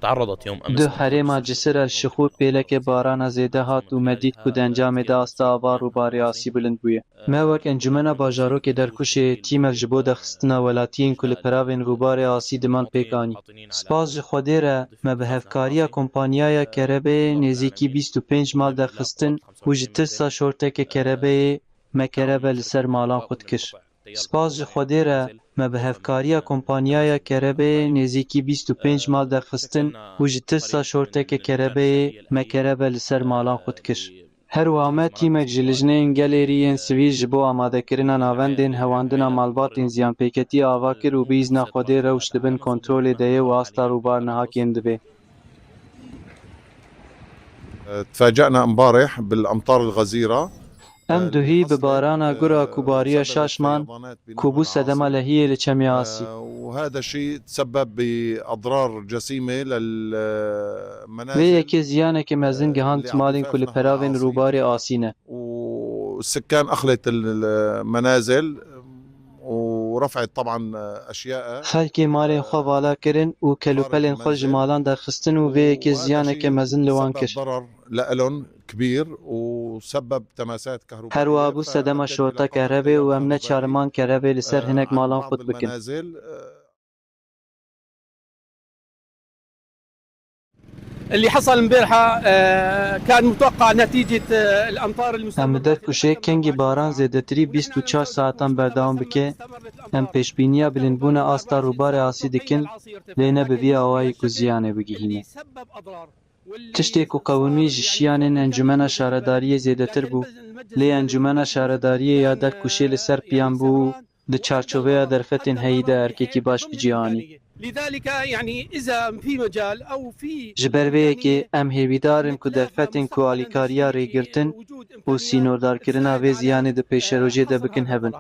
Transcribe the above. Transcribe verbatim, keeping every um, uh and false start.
تعرضت يوم أمس. Di herêma Cisir El Şixûr pêleke barana zêde hat û me dît ku di encamê de asta ava rûbarê asî bilind bûye. Me wek Encûmena Bajarokê Derkuşê tîmek ji bo derxistina welatiyên ku li peravên rûbarê asî diman pêk anî. Spas ji Xwedê re me bi hevkariya kompanyaya kerebeyê nêzîkî bîst û pênc mal derxistin û ji tirsa şorteke kerebeyê me kerebe li ser malan xwe dikir. Spas ji Xwedê re me bi hevkariya kompanyaya kerebeyê nêzîkî bîst û pênc mal derxistin û ji tirsa şorteke kerebeyê me kerebe li ser malan xwe dikir. Her wiha me tîmek ji lijneyên gelêrî yên sivîl ji bo amadekirina navendên hewandina malbatên ziyanpêketî ava kir û bi îzna Xwedê rewş di bin kontrolê de ye û asta rûbar niha kêm dibe. تفاجأنا امبارح بالأمطار الغزيرة. Em duhî bi barana gura ku bariye şaş man ku bû sedema lehiyê li Çemê Asî. وهذا الشيء تسبب بأضرار جسيمة للمنازل. Vê yekê ziyaneke mezin gihand malên ku li peravên rûbarê asî ne. والسكان أخلت المنازل ورفعت طبعا أشياء. Xelkê malên xwe vala kirin û kelûpelên xwe ji malan derxistin û vê yekê ziyaneke mezin li wan kir. ضرر لهم كبير وسبب تماسات كهربائية. Her wiha bû sedema şorta kehrevê û em neçariman kerevê li ser hinek malan xurt bikin. اللي حصل امبارحة آه، كان متوقع نتيجة آه، الأمطار Em li Derkuşê kengî baran zêdetirî bîst û çar saetan berdewam bike, em pêşbîniya bilindbûna asta rûbarê asî dikin, lê ne bi vî awayî ku ziyanê bigihîne. Tiştê ku qewimî ji şiyanên Encûmena Şaredariyê zêdetir bû, lê Encûmena Şaredariyê ya Derkuşê li ser piyan bû û di çarçoveya derfetên heyî de erkekî baş bi cî anî. Ji ber vê yekê em hêvîdar in ku derfetên ku alîkariya rêgirtin û sînordarkirina vê ziyanê di pêşerojê de bikin hebin.